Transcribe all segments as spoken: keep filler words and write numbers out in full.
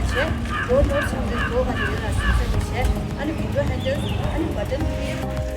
བྱས། door knobs ཚང་མའི་སྒོ་ག་ནས་ཡོད་ལ་ཟིན་ས་རེད་བྱས། ཨ་ནི་window handles ཨ་ནི་button དེ།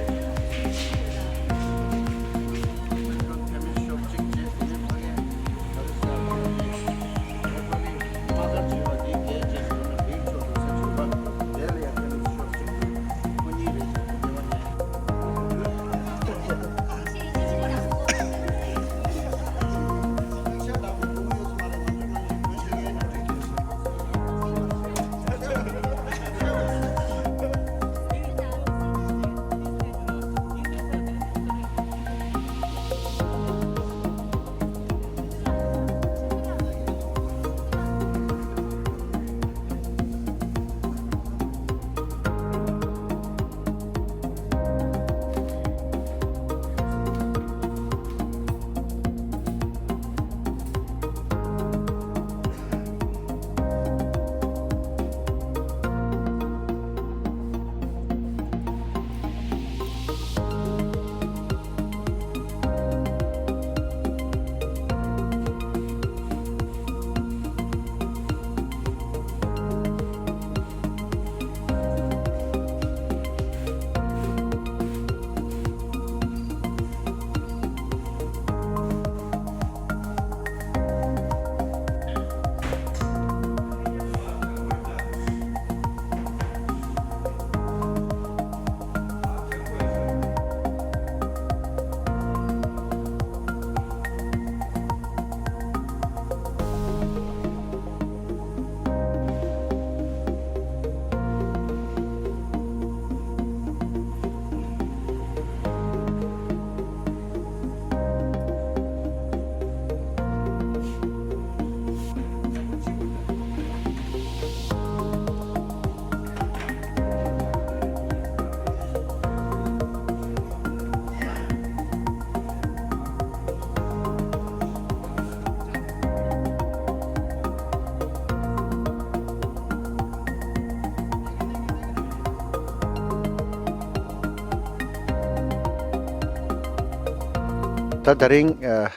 ད་ད་རིང་ཨ་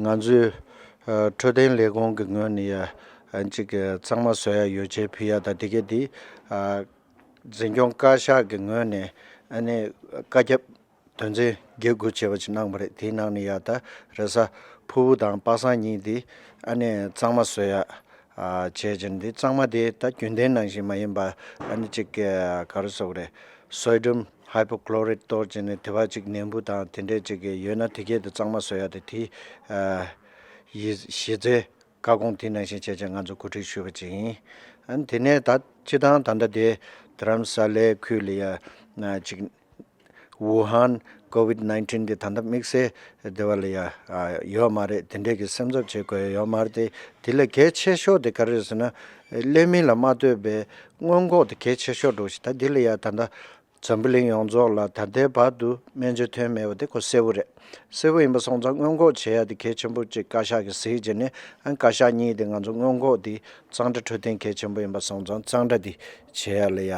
ང་ཚོའི་ཨ་འཕྲོད་བསྟེན་ལས་ཁུངས་ཀྱི་ངོས་ནས་ཡ་ཨ་ཅིག་གཙང་མ་བཟོ་ཡ་ཡོ་བྱད་ཕུལ་ཡ་དང་དེ་གས་དེ་ཨ་འཛིན་སྐྱོང་བཀའ་ཤག་གི་ངོས་ནས་ཨ་ནི་བཀའ་ཁྱབ་དོན་ཚན་བརྒྱད་དགུ་བྱས་པ་ཅིག་གནང་བ་རེད། དེའི་ནང་ནས་ཡ་ད་རེས་གཟའ་ཕུར་བུ་དང་པ་སངས་གཉིས་དེ་ཨ་ནི་གཙང་མ་བཟོ་ཡ་ཨ་བྱས་ཅིང་དེ་གཙང་མ་དེ་ད་རྒྱུན་ལྡན་ནང་བཞིན་མ་ཡིན་པ་ཨ་ནི་ཅིག་ག་རེ་ཟེར་དགོས་རེད། sodium hypochlorite གཏོར་བྱས་ནས་དེ་བ་ཅིག་ནད་འབུ་དང་དེ་འདྲས་ཅིག་ཡོད་ན་དེ་གས་དེ་གཙང་མ་བཟོ་ཡ་དེ་དེ་ཨ་ཡི་གཞི་རྩའི་བཀའ་དགོངས་དེ་ནང་བཞིན་བྱས་ཅིང་ང་ཚོ་གོ་སྒྲིག་ཞུས་པ་ཅིག་ཡིན། ཨ་ནི་དེ་ནས་ད་སྤྱི་བཏང་ད་ལྟ་དེ་རྡ་རམ་ས་ལའི་ཁུལ་ལ་ཡ་ཅིག་ཝུ་ཧན་ཀོ་ཝིད་ནའིན་ཊིན་འདི་ད་ལྟ་དམིགས་བསལ་སྡེ་བ་ལ་ཡ་ཡོད་མ་རེད། དེ་འདྲས་ཀྱི་སེམས་འཚབ་བྱེད་དགོས་ཡ་ཡོད་མ་རེད། དེ་དེ་ལས་གལ་ཆེ་ཤོས་དེ་ག་རེ་རེད་ཟེར་ན། ཀླད་མེད་ལ་མ་ལྟོས་པའི་སྔོན་འགོག་དེ་གལ་ཆེ་ཤོས་འགྲོ་ཞིག་ད་འདི་ལ་ཡ་ད་ལྟ་འཛམ་བུ་གླིང་ཡོངས་རྫོགས་ལ་ད་ལྟའི་བར་དུ་སྨན་བཅོས་ཐོན་མེད་པ་དེ་ཁོ་གསལ་པོ་རེད། གསལ་པོ་ཡིན་པ་སོང་ཙང་སྔོན་འགོག་བྱེད་ཡ་དེ་གལ་ཆེན་པོ་གཅིག་བཀའ་ཤག་གིས་གཟིགས་བྱས་ནས་ཨ་བཀའ་ཤག་གཉིས་དེ་ང་ཚོ་སྔོན་འགོག་དེ་གཙང་སྦྲ་འཕྲོད་བསྟེན་གལ་ཆེན་པོ་ཡིན་པ་སོང་ཙང་གཙང་སྦྲ་དེ་བྱེད་ཡ་ལ་ཡ་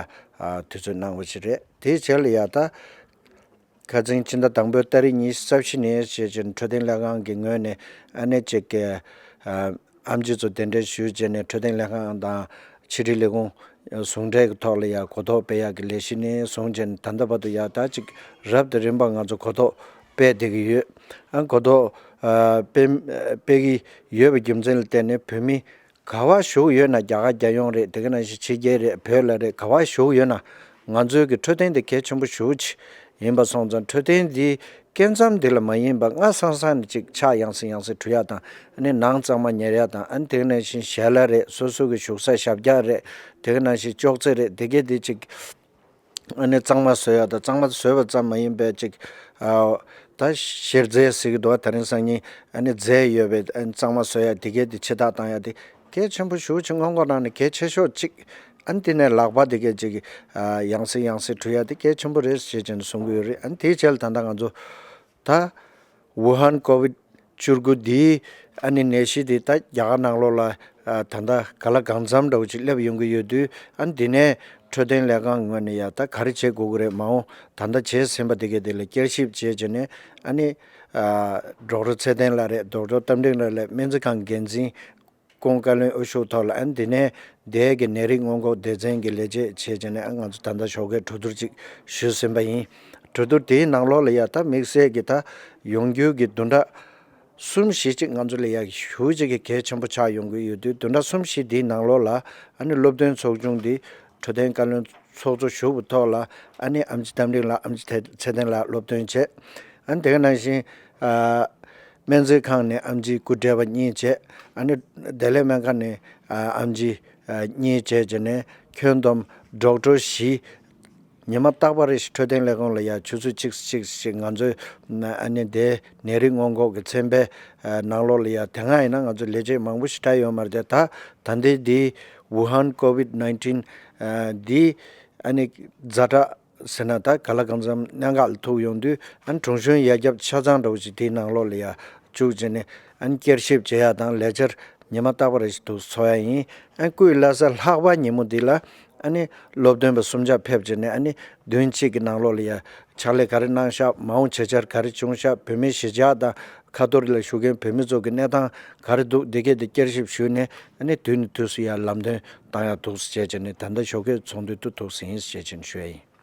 དུས་ཚོད་གནང་བ་ཞིག་རེད། དེའི་རྗེས་ལ་ཡ་ད། ཁ་སང་ཕྱི་ཟླ་དང་པོའི་ཏ་རིག་ཉི་ཤུ་རྩ་བཞི་ནས་བྱས་ཅིང་འཕྲོད་བསྟེན་ལྷན་ཁང་གི་ངོས་ནས་ཨ་ནེ་ཅིག་གི་ཨ་ཨེམ་ཆི་ཚོ་གདན་འདྲེན་ཞུས་བྱས་ནས་འཕྲོད་བསྟེན་ལྷན་ཁང་དང་ཕྱི་དྲིལ་ལས་ཁུངས་ཟུང་འབྲེལ་གྱི་ཐོག་ལ་ཡང་གོ་རྟོགས་སྤེལ་ཡག་གི་ལས་གཞི་ནས་བཟུང་བྱས་ནས་ད་ལྟ་བར་དུ་ཡང་ད་ཅིག་རབ་དང་རིམ་པ་ང་ཚོ་གོ་རྟོགས་སྤེལ་བསྡད་ཀྱི་ཡོད། ཨ་གོ་རྟོགས་ཨ་སྤེལ་སྤེལ་གྱི་ཡོད་པའི་རྒྱུ་མཚན་ལ་བརྟེན་ནས་བོད་མི་ག་བ་བཞུགས་ཡོད་ན་རྒྱ་གར་རྒྱལ་ཡོངས་རེད། དེ་ག་ནང་བཞིན་ཕྱི་རྒྱལ་རེད། བོད་ལ་རེད། ག་བ་བཞུགས་ཡོད་ན་ང་ཚོའི་གི་འཕྲོད་བསྟེན་དེ་གལ་ཆེན་པོ་ཞེ་པོ་ཅིག་ཡིན་པ་སོང་ཙང་འཕྲོད་བསྟེན་འདི་སྐབས་མཚམས་འདི་ལ་མ་ཡིན་པ་སྔ་སང་སང་ནས་ཅིག་ཕྱག་ཡང་སེ་ཡང་སེ་འཁྲུ་ཡ་དང་ཨ་ནི་ནང་གཙང་མ་ཉར་ཡ་དང་ཨ་ནི་དེ་ག་ནང་བཞིན་ཞལ་ལག་རེད། སོ་སོ་གི་བཞུགས་ས་ཞབས་བཀྱག་རེད། དེ་ག་ནང་བཞིན་ཅོག་ཙེ་རེད། དེ་གས་དེ་ཅིག་ཨ་ནི་གཙང་མ་བཟོ་ཡ་དང་གཙང་མ་བཟོས་པ་ཙམ་མ་ཡིན་པའི་ཅིག་ཨ་ད་གཤེར་རྫས་ཟེར་གི་འདུག་ད་རིང་སང་ཉིན་ཨ་ནི་རྫས་ཡོད་པའི་ཨ་ནི་གཙང་མ་བཟོ་ཡ་དེ་གས་དེ་ཕྱི་ཐག་བཏང་ཡ་དེ་གལ་ཆེན་པོ་ཞེ་པོ་ཅིག་སྔོན་འགོག་ནང་ནས་གལ་ཆེ་ཤོས་ཅིག་ཨ་ནི་དེ་ནས་ལག་པ་དེ་གས་ཅིག་ཨ་ཡང་སེ་ཡང་སེ་འཁྲུ་ཡ་དེ་གལ་ཆེན་པོ་རེད་ཅེས་ཀྱང་གསུང་གི་ཡོད་རེད། ཨ་ནི་དེའི་རྗེས་ལ་ད་ལྟ་ང་ཚོ་ད་ཝུ་ཧན་ཀོ་ཝིད་བཅུ་དགུ་འདིའི་ཨ་ནི་ནད་གཞི་དེ་ད་རྒྱ་གར་ནང་ལོགས་ལ་ཨ་ད་ལྟ་ག་ལ་གང་འཚམ་འདྲ་བོ་ཅིག་སླེབས་ཡོང་གི་ཡོད་དུས་ཨ་ནི་དེ་ནས་འཕྲོད་བསྟེན་ལས་ཁང་ངོས་ནས་ཡ་ད་ག་རེ་བྱེད་དགོས་ཀྱི་རེད། མ་འོངས་ད་ལྟ་བྱས་ཟིན་པ་དེ་གས་དེ་ལ་བསྐྱར་ཞིབ་བྱས་བྱས་ནས་ཨ་ནི་ཨ་ཌོག་ཊར་ཚེ་བརྟན་ལགས་རེད། ཌོག་ཊར་རྟ་མགྲིན་ལགས་རེད། སྨན་རྩིས་ཁང་འགན་འཛིན། ཀོང་བཀའ་བློན་ཨུ་ཤུག་ཐོག་ལ་ཨ་ནི་དེ་ནས་དེ་གི་ནད་རིགས་སྔོན་འགོག་སྡེ་ཚན་གྱི་ལས་བྱེད་བྱས་བྱས་ནས་ཨ་ང་ཚོ་ད་ལྟ་ཞོགས་ཀའི་གྲོས་བསྡུར་ཅིག་ཞུས་ཟིན་པ་ཡིན། གྲོས་བསྡུར་དེའི་ནང་ལོགས་ལ་ཡ་ད་དམིགས་བསལ་གྱི་ད་ཡོང་རྒྱུ་གི་བདུན་ཕྲག་གསུམ་བཞི་ཅིག་ང་ཚོ་ལ་ཡ་ཞུ་ཅིག་གི་གལ་ཆེན་པོ་ཆགས་ཡོང་གི་ཡོད་དུས་བདུན་ཕྲག་གསུམ་བཞི་དེའི་ནང་ལོགས་ལ་ཨ་ནི་སློབ་སྟོན་ཚོགས་ཆུང་འདི་འཕྲོད་བསྟེན་བཀའ་བློན་ཚོགས་གཙོ་ཞུ་བའི་ཐོག་ལ་ཨ་ནི་ཨམ་ཆི་རྟ་མགྲིན་ལགས་ཨམ་ཆི་ཚེ་བརྟན་ལགས་སློབ་སྟོན་བྱས། ཨ་ནི་དེ་ག་ནང་བཞིན་ཨ་སྨན་རྩིས་ཁང་ནས་ཨམ་ཆི་སྐུ་བགྲེས་པ་གཉིས་བྱས། ཨ་ནི་བདེ་ལེགས་སྨན་ཁང་ནས་ཨ་ཨམ་ཆི་ཨ་གཉིས་བྱས་བྱས་ནས་ཁྱོན་བསྡོམས་ཌོག་ཊར་བཞི། ཉི་མ་རྟག་པར་རེ་ཞིག་འཕྲོད་བསྟེན་ལས་ཁུངས་ལ་ཡ་ཆུ་ཚོད་གཅིག་གཅིག་ཞིག་ང་ཚོའི་ཨ་ནི་དེ་ནད་རིགས་སྔོན་འགོག་གི་ཚན་པའི་ནང་ལོགས་ལ་ཡ་དེ་སྔ་ཡིན་ན་ང་ཚོ་ལས་བྱེད་མང་པོ་ཞིག་གྲས་ཡོད་མ་རེད་དེ། ད་ད་ལྟའི་འདི་ཝུ་ཧན་ཀོ་ཝིད་ནའིན་ཊིན་འདི་ཨ་ནི་ཛ་དྲག་ཟེར་ན་ད་ག་ལ་གང་འཚམ་གནད་འགག་ལ་ཐུག་ཡོང་དུས་ཨ་ནི་དྲུང་གཞོན་ཡ་རྒྱབ་ཆ་ཚང་འདྲ་བོ་ཞིག་དེའི་ནང་ལོགས་ལ་ཡ་བཅུག་བྱས་ནས་ཨ་ནི་བསྐྱར་ཞིབ་བྱེད་ཡ་དང་ལས་འཆར་ཉི་མ་རྟག་པར་རེ་ཞིག་འདུག་འཚོགས་ཡ་ཡིན། ཨ་ནི་སྐུའི་བླ་གཟའ་ལྷག་པ་ཉིན་མོ་འདི་ལ་ཨ་ནི་སློབ་སྟོན་པ་གསུམ་ཆ་ཕེབས་བྱས་ནས་ཨ་ནི་བདུན་གཅིག་གི་ནང་ལོགས་ལ་ཡ་ཕྱག་ལས་ག་རེ་གནང་ཤག་མ་འོངས་བྱ་འཆར་ག་རེ་བྱུང་ཤག་བོད་མིའི་གཞིས་ཆགས་དང་ཁ་ཐོར་ལ་བཞུགས་མཁན་བོད་མི་ཚོ་གི་གནས་སྟངས་ག་རེ་འདུག་འདི་གས་དེ་བསྐྱར་ཞིབ་ཞུས་ནས་ཨ་ནི་དུས་ནས་དུས་སུ་ཡ་ལམ་སྟོན་བཏང་ཡ་འདུག་ཟེར་བྱས་ནས་ད་ལྟ་ཞོགས་ཀའི་ཚོགས་འདུ་དུ་འདུག་ཟིན་ཞེས་བྱས་ནས་ཞུ་ཡ་ཡིན།